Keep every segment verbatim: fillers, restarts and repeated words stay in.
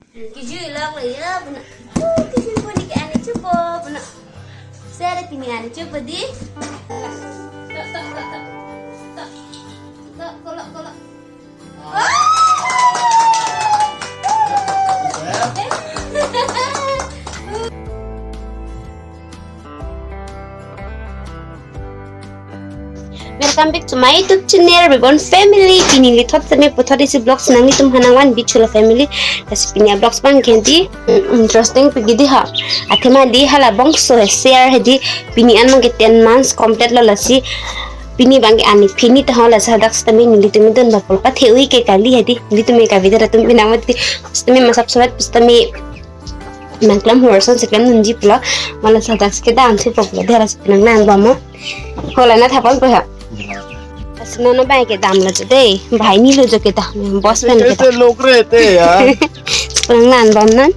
Kejui lok lo ya, buna. Uh, kejui puni ke ani chupo, buna. Sere pini ani chupo di. Tok, tok, tok, tok. Tok, tok, kolok, kolok. Welcome back to my YouTube channel, Reborn Family. Pini neli thot seme puthot isi vlogs nanglitum aphan nangvan bichulo family. Lasi pini a vlogs abang ke di, mm, interesting pagi di ha. Athema di hala bangso he share he di pini an abang ke ten months complete lo lasi. Pini abang ke ani pini ta ho lasi hadak sitame nelitum dun bapol pathe ui ke kali he di. Nelitum ke video atum pinang mati sitame masap surat sitame nangklam hor son seklem nunji pulo. Mala hadak ke dam thu pok lo dera si nang nang bamo. Hola na thapon po ha. Asno no bai ke dam lo je dei. Bai ni lo je ke dam. Boss pen ke कैसे dam. लोग रहते हैं यार? Nang nang bam nan.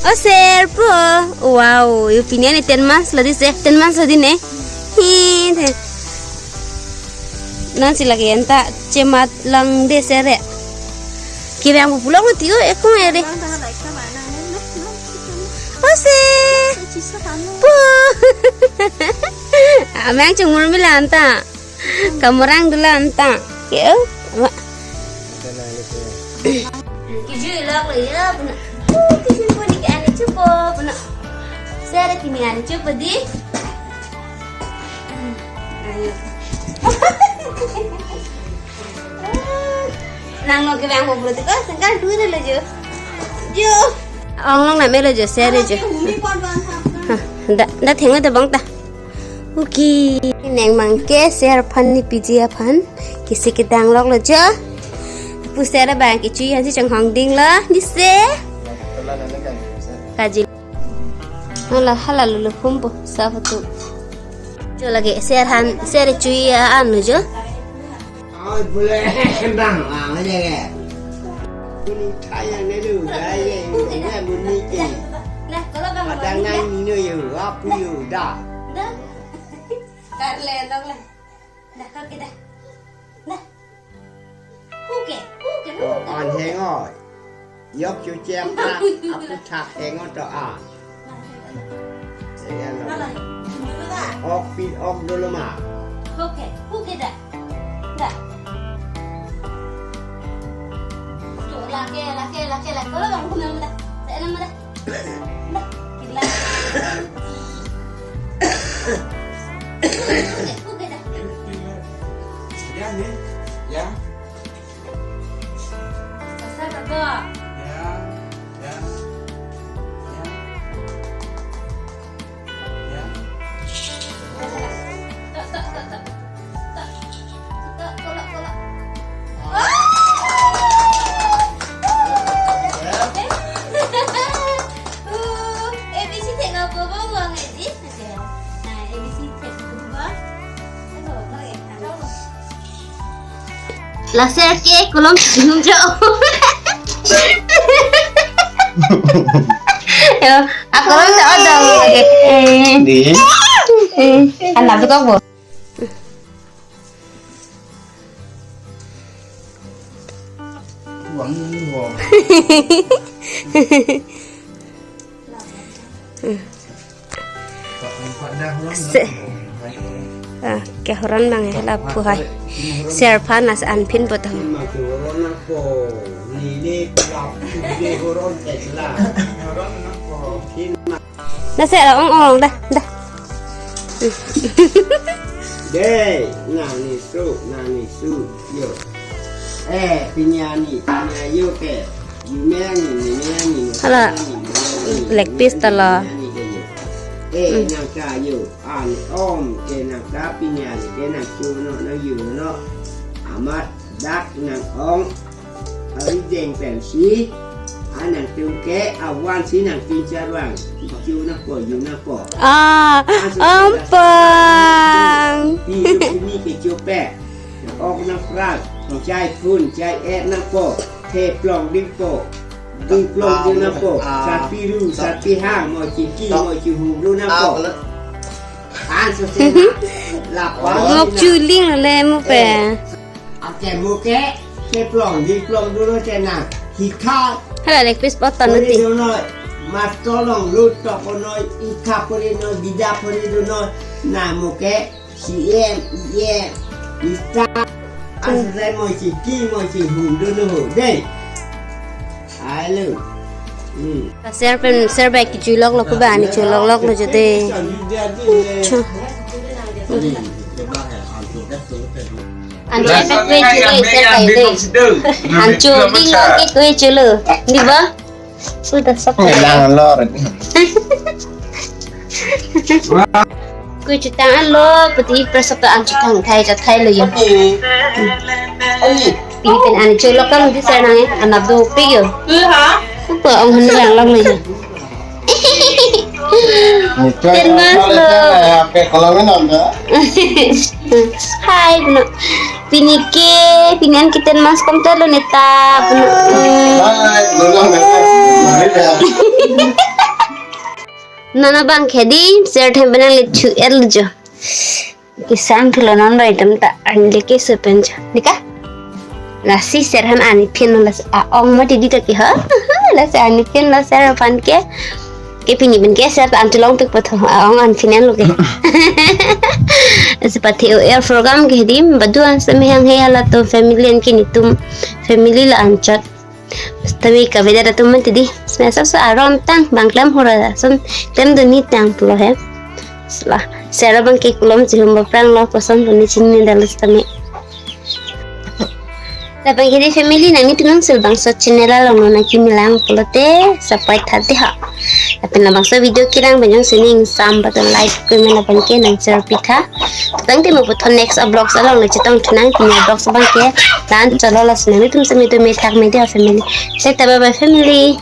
Oh, sir po. Wow, yo pini ani ten months lo di se. Ten months lo di ne. Hi, the. Non si lagi anta chemat lang de sere. Kevang pu pulo mati o, ekung ere. Ose. Pu. Amang chungmur mila anta. Kamurang dula anta. Yo. Kejui lok lo ya, buna. Uh, kejui puni ke ani chupo, buna. Sere pini ani chupo di. Ayo. Nang no kevang mo bro, tiko sengkar dua lo jo. Jo. Ong long na me lo jo, sere jo. Ha, da, da theng da bang ta. Okay. Neng abang ke sere aphan ne piji aphan. Kisi kedang lok lo jo. Pu sere abang ke chui hansi chonghong ding lo. Ni se. Kaji. Hala, hala lulu humbo. Sa photo. Jo lagi sere aphan, sere chui an lo jo. Ai, boleh bang, ah, mana ke? Ini thaya nelu, dai ye, ini muni ke. Nah, kalau bang, padang nang nino yo, apu yo, da. Dah. Karle dong lah. Dah, kau kita. Dah. Oke, oke, oh, oke. An heng oi. Yok chu chem ta, apu thak heng oi to an. Segen lo. Ok pi ok dolo ma. Oke, oke dah. Dah. Tuh, lake, lake, lake, lake. Kalau bang, benar, benar. Saya nama dah. Dah, gila. Oke, oke dah. Ya, nih. Ya. Sasa kata. Ya, ya, ya, ya. Tak, tak, tak, tak. Tak, tak, kolak, kolak. Ah! Uh, A B C thek na bobo uang edi. Nah, A B C thek na bobo. Aduh, kolak ya. Laser ke kolom sihum jo. Yo, aku orang tak ada lagi. Eh. Di. Eh, anak tu kau. Uang ni ho. Se-, ah, ke horon bang eh, lapu hai. Sere aphan as an pin botang. Na sere ong ong dah, dah. Dei, nang ni su, nang ni su, yo. Eh, pini ani, pini yo ke. Hala, leg piece ta la. Eh, nang ka yo, an om ke nang ka pini ani ke nang chu no, nang yu no. Amat dak nang ong, ari jeng pensi, anang tung ke, awan si nang tin charwang, chu nang po, yu nang po. Ah, ampang. Pi yu ni ke chu pe. Ok nang pral, chai phun, chai er nang po, the plong ding po, ding plong ding nang po, ah, sapi ru, sapi hang, mo chiki, mo chihung ru nang po. An so se na, la pa. Ngok chuling le mo pe. Ake mo ke, the plong ding plong ding lo se na, hikha, Hala leg piece pot ton Pori ti. Dunoi, master long lut to konoi, ikha pori noi, bida pori dunoi, namoke C M, E M, Mister, asai moi si ki moi si hu dunoi ho, dei. Hello. Hmm. Ser pen ser bai kecholok lo ko ba ani cholok lo jo dei. Chu. Ancho epek kue chule ser kai dei. Ancho di lo ke kue chulo. Di ba? Sudah sok. Ngelang lor. Kue chutang an lo, pati prasap ta ancho tang thai ta thai lo ya. Ani. Pini pen ancho lokal di sana ya, anak do pe yo. Ko ong han lang lang lo ya. Ten mas lo. Hai, no. Pini ke, pini an ke ten mas kom ta lo neta, no. Hai, lo lo neta. Nana bang khedi, ser them benang le chu el jo. Kesang kilo non bai tam ta an le ke sepen jo. Nika? Lasi ser han ani phin lasi a-ong mati di ta ke ha. Lasi ani phin la ser aphan ke. Ke pini pen ke ser ta an chelong pik patho a-ong an phin lo ke. Sepathi o air program ke di badu an semehang he hala to family an ke nitum family la anchot. Tami kaveda atum mati di. Seme sab sa aron tang bang klem hura da. Son klem duni tang pulo he. Sela. Sera bang ke kulom chihum baprang lo koson puni chini dal sitame. Labang hini family nangtum nang sil bangso channel along nang kimi lang pulote support thate ha. Lapen labangso video kelang banyong sining sam button like comment abang ke nang share pitha. Tang te mo puthot next vlogs along le chetong thunang tini vlogs abang ke. Tan cholo la sene tum semi tum me thak me dia family. Seta bye bye family.